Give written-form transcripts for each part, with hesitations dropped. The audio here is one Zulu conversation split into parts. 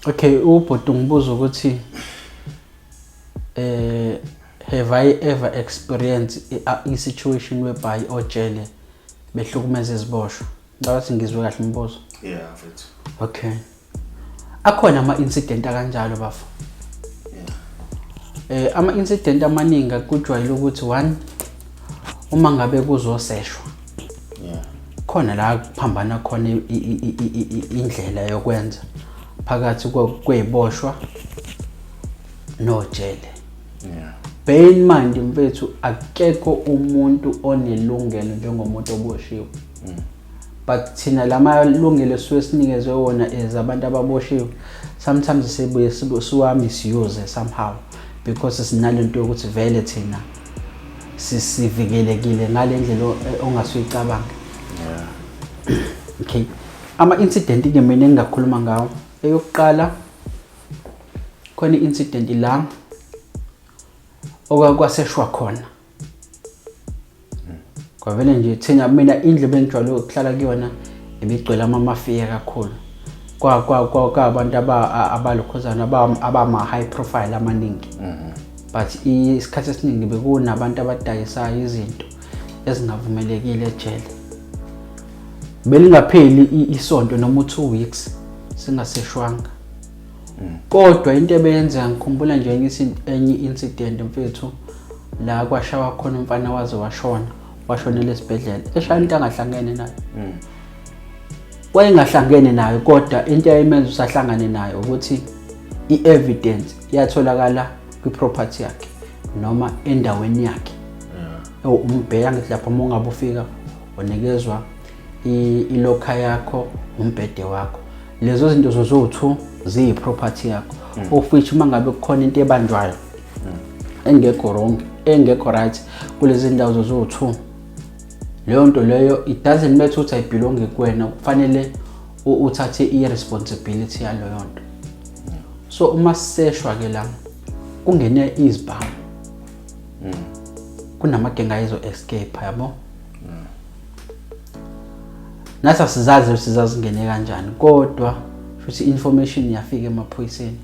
Okay, ubhuti ngibuza ukuthi have I ever experienced i-situation whereby ojele behlukumeza iziboshwa? Ngicabanga ukuthi ngizwe kahle umbuzo. Yeah, mfethu. Okay. Akhona ama-incident akanjalo, bafo. Ama-incident amaningi akujwayele ukuthi one, uma ngabe kuzoseshwa, khona la kuphambana khona indlela yokwenza phakathi kwey'boshwa nojele. Bear in mind, mfethu, akekho umuntu onelungelo njengomuntu oboshiwe. But thina lamalungelo esuke sinikezwe wona as abantu ababoshiwe, sometimes sibuye siwa misuse somehow because sinalento yokuthi vele thina sivikelekile ngale ndlela ongasuyicabanga. Okay. Ama-incident ke mina engingakhuluma ngawo. Eyokuqala, khona i-incident la okwakwaseshwa khona. Kwavele nje thina, mina indlu bengijwayele ukuhlala kuyona ibigcwele amamafiya kakhulu. Kwa kwa kwa kwabantu abalokhuzana abama high profile amaningi. But isikhathi esiningi bekunabantu abadayisayo izinto ezingavumelekile ejele. Belingapheli isonto noma u2 weeks singaseshwanga. Kodwa into ebeyenzeka, ngikhumbula nje enye incident, mfethu, la kwashawa khona umfana waze washona, washonela esibhedlela eshaya into angahlangene nayo. Wayengahlangene nayo, kodwa into eyayimenza usahlangane nayo ukuthi i-evidence iyatholakala kwi-property yakhe noma endaweni yakhe. Umbheka ngithi lapho uma ungabe ufika unikezwa i-locker yakho, umbhede wakho, lezo zinto zozowu-two ziyi-property yakho, of which uma ngabe kukhona into ebanjwayo engekho wrong, engekho right kulezi ndawo zozowu-two, leyo nto leyo, it doesn't matter ukuthi ayi-belongi kuwena, kufanele uthathe i-responsibility yaleyo nto. So uma siseshwa-ke la kungene izibhamu, kunamagenge ayizo-escape, yabo. Nathi asizazi ukuthi zazingene kanjani, kodwa futhi information yafika emaphoyiseni.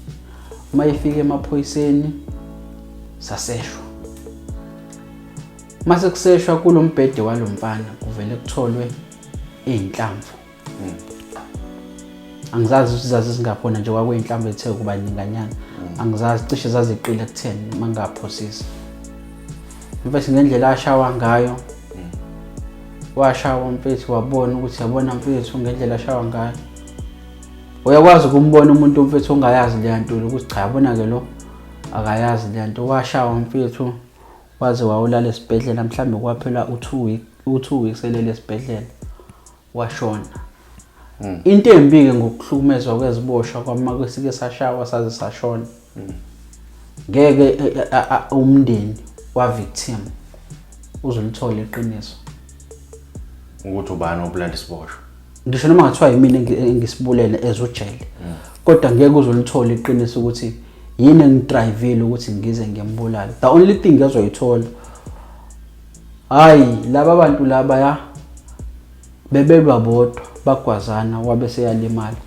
Uma ifika emaphoyiseni, saseshwa. Mase kuseshwa kulo mbhede walo mfana, kuvele kutholwe iy'nhlamvu. Angizazi ukuthi zazi zingakhona nje, kwakuyinhlamvu ethe kuba ninganyana. Angizazi, cishe zaziqile kutheni uma ngingaphosisi. Mfethu, ngendlela ashawa ngayo, washawa mfethu, wabona ukuthi, yabona mfethu, ngendlela ashawa ngayo, uyakwazi ukumbona umuntu, mfethu, ongayazi leya nto, ukuthi cha, yabona-ke, lo akayazi leya nto. Washawa mfethu waze wawulala esibhedlela, mhlawumbe kwaphela u-2 week, u-2 weeks elele esibhedlela, washona. Into embi-ke ngokuhlukumezwa kweziboshwa, kwama kwesike sashawa saze sashona, ngeke umndeni wa-victim uzolithola iqiniso ukuthi ubani obulala isiboshwa. Ngisho noma ngathiwa yimina engisibulele as ujele, kodwa ngeke uzolithola iqiniso ukuthi yini engi-drivile ukuthi ngize ngiyambulala. The only thing ezoyithola, hayi, laba bantu laba ya bebelwa bodwa, bagwazana, wabe seyalimala,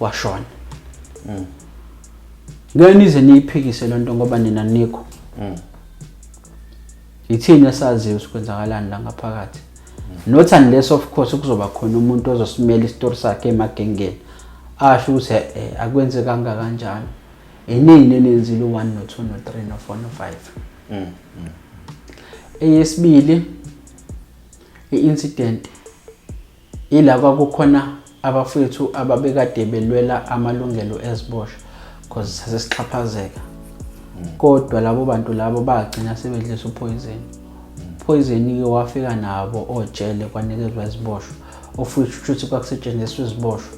washona. Ngeke nize niyiphikise lento ngoba nina nikho. Ithini esaziyo ukuthi kwenzakalani la ngaphakathi? Not unless, of course, kuzoba khona umuntu ozosimela isitori sakhe emagengeni, asho ukuthi akwenzekanga kanjalo, inini enenzile u-1 no-2 no-3 no-4 no-5. Eyesibili i-incident ila kwakukhona abafowethu ababekade belwela amalungelo eziboshwa, cause sasesixhaphazeka, kodwa labo bantu labo bagcina sebedlisa u-poison. Poison-ke wafika nabo ojele, kwanikezwa iziboshwa, of which kusho kwakusetshenziswa iziboshwa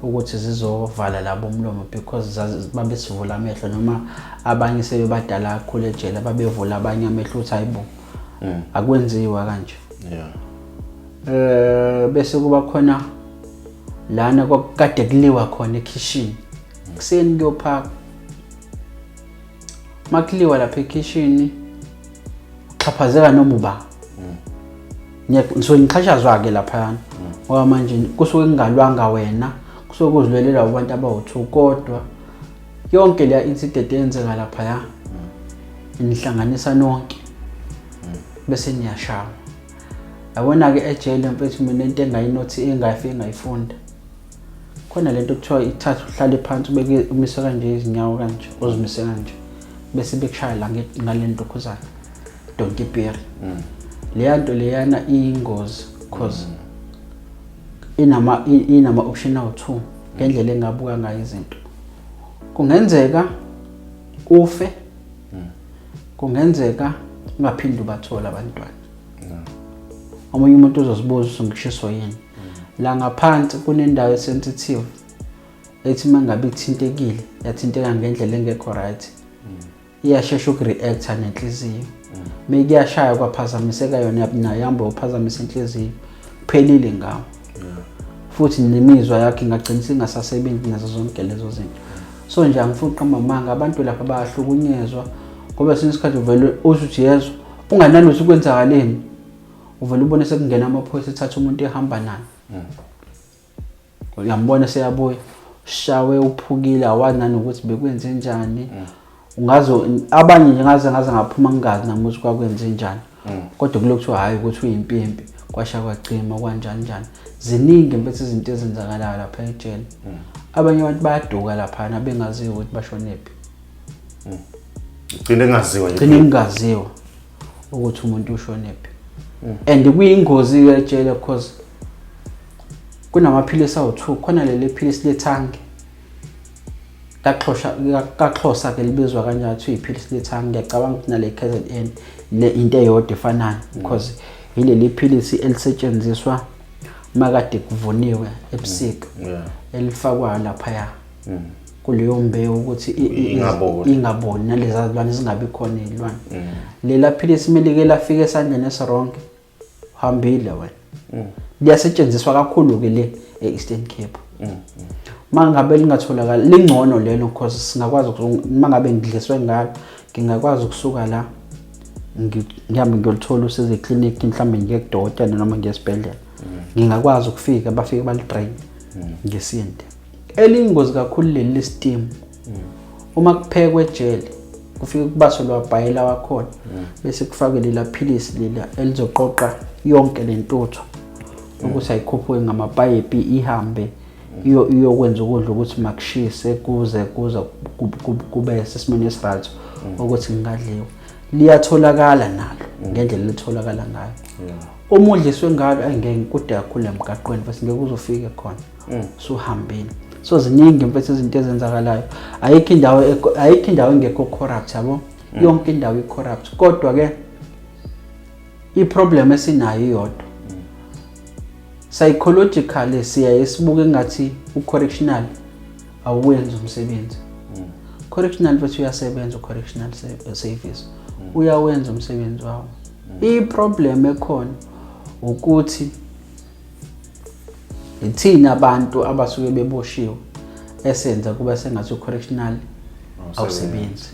ukuthi zizovala labo umlomo because babesivula amehlo, noma abanye sebebadala kakhulu ejele, babevula abanye amehlo ukuthi hayibo, akwenziwa kanje. Bese kuba khona lana kwakade kuliwa khona ekhishini kuseni kuyophaka. Makuliwa lapha ekhishini uxhaphazeka noma uba ngisuke ngixhashazwa-ke laphayana, ngoba manje kusuke kungalwanga wena, kusuke kuzilwelela abantu abawu-two, kodwa Yonke leya incident eyenzeka laphaya inihlanganisa nonke bese niyashawa. Yabona-ke ejele mfethu, mina into engayinothi engayifike ngayifunda khona lento kuthiwa ithatha uhlale phansi, ubeke umise kanje izinyawo kanje, uzimise kanje, bese bekushaya la ngale ntokhuzana donkey berry. Leya nto leyana iyingozi cause inama option awu-2 ngendlela engabuka ngayo izinto. Kungenzeka ufe, kungenzeka ungaphinde ubathole abantwana. Omunye umuntu uzozibuza ukuthi ngishiswa yini. La ngaphansi kunendawo esensitive ethi uma ngabe ithintekile, yathinteka ngendlela engekho right, iyashesha ukureacta nenhliziyo. Uma kuyashaya kwaphazamiseka yona, nayo ihamba uphazamisa inhliziyo, kuphelile ngawo. Futhi nemizwa yakhe ingagcina isingasasebenzi nazo zonke lezo zinto. So nje angifuni ukuqamba amanga, abantu lapha bayahlukunyezwa ngoba esinye isikhathi uvele uthi uthi yezwa unganani ukuthi kwenzakaleni, uvele ubone sekungena amaphoyisa ethatha umuntu ehamba naye. Uyambona seyabuya shawe uphukile, awazi nanokuthi bekwenze njani. Ungaze abanye nje ngaze ngaphuma ngingazi nami ukuthi kwakwenze njani, kodwa kulokhu kuthiwa hhayi ukuthi uyimpimpi, kwasha kwacima kwanjani njani. Ziningi mfethu izinto ezenzakalayo lapha ejele. Abanye abantu bayaduka laphana bengaziwa ukuthi bashonephi. Gcine kungaziwa nje. Gcine kungaziwa ukuthi umuntu ushonephi. And kuyingozi-ke ejele because kunamaphilisi awu-2. Khona leli philisi lethangi kaxhosha, kaxhosa ke libizwa kanjalo, kuthiwa iphilisi lethangi. Ngiyacabanga ukuthi nale KZN le into eyodwa efanayo because yileli philisi elisetshenziswa makade kuvuniwe ebusika, elifakwayo laphaya kuleyo mbewu ukuthi Ingaboli. Ingaboli, nalezi zilwane zingabi khona iy'lwane. Lela philisi melike lafika esandleni esiwrong, hambile wena. Liyasetshenziswa kakhulu-ke le e-Eastern Cape. Uma ngabe lingatholakala lingcono lelo because singakwazi uma ngabe ngidliswe ngalo, ngingakwazi ukusuka la ngihambe ngiyolithola usizo eklinikhi, mhlawumbe ngiye kudokotela noma ngiye esibhedlela, ngingakwazi ukufika bafike balidrain ngesindi. Eliyingozi kakhulu leli lestimu. Uma kuphekwe ejele kufike kubaswe lwabhayela wakhona, bese kufakwe lela philisi lela elizoqoqa yonke le ntuthu ukuthi ayikhuphuke ngamapayipi ihambe iyokwenza ukudla ukuthi makushise kuze kube sesimeni esiright ukuthi kungadliwa. Liyatholakala nalo ngendlela elitholakala ngayo. Uma udliswe ngalo, ayingeke, kude kakhulu emgaqweni futhi ngeke uzofike khona suhambile. So ziningi mfethu izinto ezenzakalayo. Ayikho indawo engekho corrupt, yabo. Yonke indawo i-corrupt, kodwa ke i-problem esinayo iyodwa, psychologically siyaye sibuke ngathi u-correctional awuwenzi umsebenzi. Correctional mfethu uyasebenza, u-correctional service uyawenza umsebenzi wawo. I-problem ekhona ukuthi ithina abantu abasuke beboshiwe esenza kuba sengathi u-correctional awusebenzi,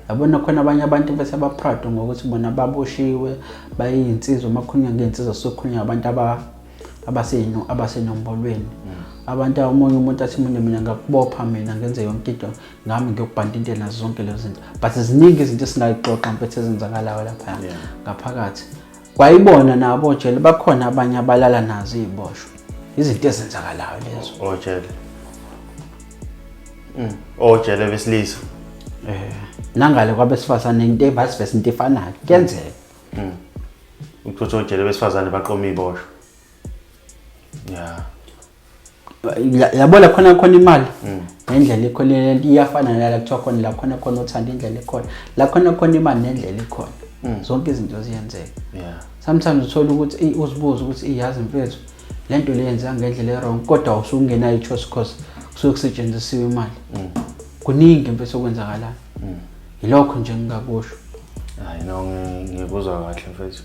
yabona. Khona abanye abantu bese abaproud ngokuthi bona baboshiwe, bayinsizwa. Uma kukhulunywa ngey'nsizwa sokukhulunywa ngabantu abasenombolweni. Abantu omunye umuntu athi mina ngakubopha, mina ngenze yonke into ngami, ngiyokubhanta into nazo zonke lezo zinto. But ziningi izinto esingayixoxa mfethu ezenzakalayo lapha ngaphakathi. Kwayibona nabo ojele bakhona abanye abalala nazo iy'boshwa, izinto ezenzakalayo lezo. Ojele. Ojele besilisa. Nangale kwabesifazane into vice versa, into efanayo kuyenzeka. Ukuthi ojele besifazane baqoma iboshwa. Yeah. Yabona khona khona imali nendlela ikhona iyafana nala kuthiwa khona la khona khona uthanda indlela ikhona la khona khona imali nendlela ikhona, zonke izinto ziyenzeka. Sometimes uthola ukuthi eyi uzibuze ukuthi iyazi mfethu lento le yenzeka ngendlela e-wrong, kodwa usungenayo i-choice cause kusuke kusetshenzisiwe imali. Kuningi mfethu okwenzakalayo, yilokho nje engingakusho. Hayi no, ngikuzwa kahle mfethu.